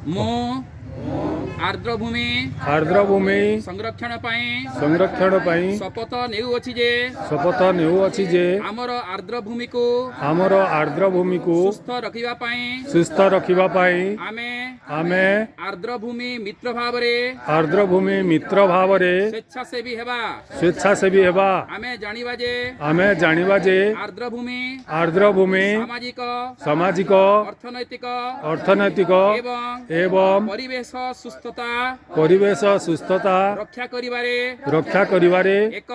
ମୁଁ ଆର୍ଦ୍ରଭୂମି ଆର୍ଦ୍ରଭୂମି ସଂରକ୍ଷଣ ପାଇଁ ସଂରକ୍ଷଣ ପାଇଁ ଶପଥ ନେଉଅଛି ଯେ ଶପଥ ନେଉଅଛି ଯେ ଆମର ଆର୍ଦ୍ରଭୂମିକୁ ଆମର ଆର୍ଦ୍ରଭୂମିକୁ ସୁସ୍ଥ ରଖିବା ପାଇଁ ସୁସ୍ଥ ରଖିବା ପାଇଁ ଆମେ ଆମେ ଆର୍ଦ୍ରଭୂମି ମିତ୍ର ଭାବରେ ଆର୍ଦ୍ରଭୂମି ମିତ୍ର ଭାବରେ ସ୍ୱେଚ୍ଛାସେବୀ ହେବା। ସ୍ୱେଚ୍ଛାସେବୀ ହେବା। ଆମେ ଜାଣିବା ଯେ ଆମେ ଜାଣିବା ଯେ ଆର୍ଦ୍ରଭୂମି ଆର୍ଦ୍ରଭୂମି ସାମାଜିକ, ସାମାଜିକ, ଅର୍ଥନୈତିକ ଅର୍ଥନୈତିକ ଏବଂ ଏବଂ ପରିବେଶ ସୁସ୍ଥତା ପରିବେଶ ସୁସ୍ଥତା ରକ୍ଷା କରିବାରେ ରକ୍ଷା କରିବାରେ ଏକ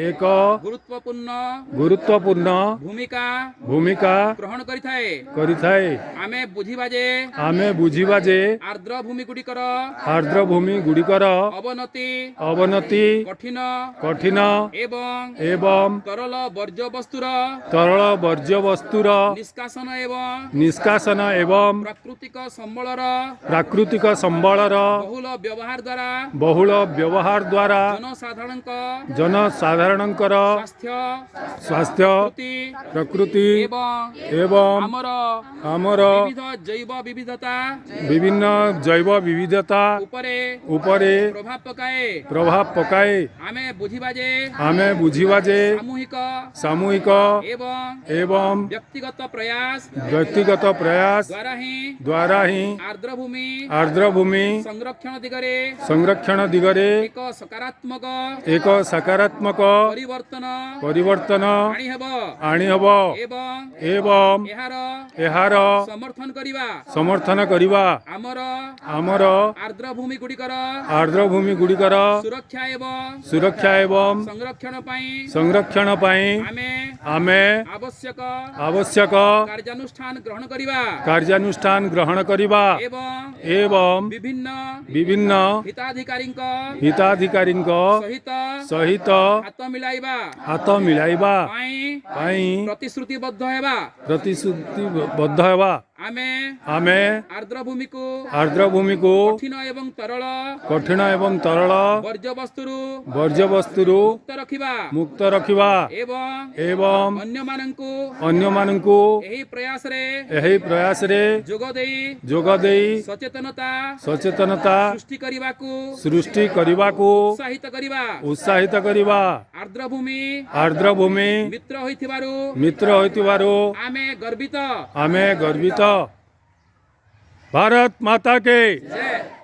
ଏକ ଗୁରୁତ୍ୱପୂର୍ଣ୍ଣ ଗୁରୁତ୍ୱପୂର୍ଣ୍ଣ ଭୂମିକା ଭୂମିକା ଗ୍ରହଣ କରିଥାଏ। କରିଥାଏ। ଆମେ ବୁଝିବା ଯେ ଆମେ ବୁଝିବା ଯେ ଆର୍ଦ୍ରଭୂମି ଗୁଡ଼ିକର ଆର୍ଦ୍ରଭୂମି ଗୁଡ଼ିକର ଅବନତି ଅବନତି କଠିନ କଠିନ ଏବଂ ଏବଂ ତରଳ ବର୍ଜ୍ୟବସ୍ତୁର ତରଳ ବର୍ଜ୍ୟବସ୍ତୁର ନିଷ୍କାସନ ଏବଂ ନିଷ୍କାସନ ଏବଂ ପ୍ରାକୃତିକ ସମ୍ବଳର ପ୍ରାକୃତିକ ସମ୍ବଳର ବହୁଳ ବ୍ୟବହାର ଦ୍ୱାରା ବହୁଳ ବ୍ୟବହାର ଦ୍ୱାରା ଜନସାଧାରଣଙ୍କ ଜନସାଧାରଣଙ୍କର ସ୍ୱାସ୍ଥ୍ୟ, ସ୍ୱାସ୍ଥ୍ୟ, ପ୍ରକୃତି ପ୍ରକୃତି ଏବଂ ଏବଂ ଆମର ଆମର ବିବିଧ ଜୈବ ବିବିଧତା ବିଭିନ୍ନ ଜୈବ ବିବିଧତା ଉପରେ ଉପରେ ପ୍ରଭାବ ପକାଏ। ପ୍ରଭାବ ପକାଏ। ଆମେ ବୁଝିବା ଯେ ଆମେ ବୁଝିବା ଯେ ସାମୂହିକ ସାମୂହିକ ଏବଂ ଏବଂ ବ୍ୟକ୍ତିଗତ ପ୍ରୟାସ ବ୍ୟକ୍ତିଗତ ପ୍ରୟାସ ଦ୍ୱାରା ହିଁ ଦ୍ୱାରା ହିଁ ଆର୍ଦ୍ରଭୂମି ଆର୍ଦ୍ରଭୂମି ସଂରକ୍ଷଣ ଦିଗରେ ସଂରକ୍ଷଣ ଦିଗରେ ଏକ ସକାରାତ୍ମକ ଏକ ସକାରାତ୍ମକ ପରିବର୍ତ୍ତନ ପରିବର୍ତ୍ତନ ଆଣିହେବ ଆଣିହେବ ଏବଂ ଏବଂ ଏହାର ଏହାର ସମର୍ଥନ କରିବା। ସମର୍ଥନ କରିବା। ଆମର ଆମର ଆର୍ଦ୍ରଭୂମି ଗୁଡ଼ିକର ଆର୍ଦ୍ରଭୂମି ଗୁଡ଼ିକର ସୁରକ୍ଷା ଏବଂ ସୁରକ୍ଷା ଏବଂ ସଂରକ୍ଷଣ ପାଇଁ ସଂରକ୍ଷଣ ପାଇଁ ଆମେ ଆମେ ଆବଶ୍ୟକ ଆବଶ୍ୟକ କାର୍ଯ୍ୟାନୁଷ୍ଠାନ ଗ୍ରହଣ କରିବା କାର୍ଯ୍ୟାନୁଷ୍ଠାନ ଗ୍ରହଣ କରିବା ଏବଂ ଏବଂ ବିଭିନ୍ନ ବିଭିନ୍ନ ହିତାଧିକାରୀଙ୍କ ହିତାଧିକାରୀଙ୍କ ସହିତ ସହିତ ହାତ ମିଳାଇବା ହାତ ମିଳାଇବା ପାଇଁ ପାଇଁ ପ୍ରତିଶ୍ରୁତିବଦ୍ଧ ହେବା। ପ୍ରତିଶ୍ରୁତିବଦ୍ଧ ହେବା। ଆମେ ଆମେ ଆର୍ଦ୍ରଭୂମିକୁ ଆର୍ଦ୍ରଭୂମିକୁ କଠିନ ଏବଂ ତରଳ କଠିନ ଏବଂ ତରଳ ବର୍ଜ୍ୟବସ୍ତୁରୁ ବର୍ଜ୍ୟବସ୍ତୁରୁ ମୁକ୍ତ ରଖିବା ମୁକ୍ତ ରଖିବା ଏବଂ ଏବଂ ଅନ୍ୟମାନଙ୍କୁ ଅନ୍ୟମାନଙ୍କୁ ଏହି ପ୍ରୟାସରେ ଏହି ପ୍ରୟାସରେ ଯୋଗ ଦେଇ ଯୋଗ ଦେଇ ସଚେତନତା ସଚେତନତା ସୃଷ୍ଟି କରିବାକୁ ସୃଷ୍ଟି କରିବାକୁ ଉତ୍ସାହିତ କରିବା। ଉତ୍ସାହିତ କରିବା। ଆର୍ଦ୍ରଭୂମି ଆର୍ଦ୍ରଭୂମି ମିତ୍ର ହୋଇଥିବାରୁ ମିତ୍ର ହୋଇଥିବାରୁ ଆମେ ଗର୍ବିତ। ଆମେ ଗର୍ବିତ। ଭାରତ ମାତା କେ ଜୟ।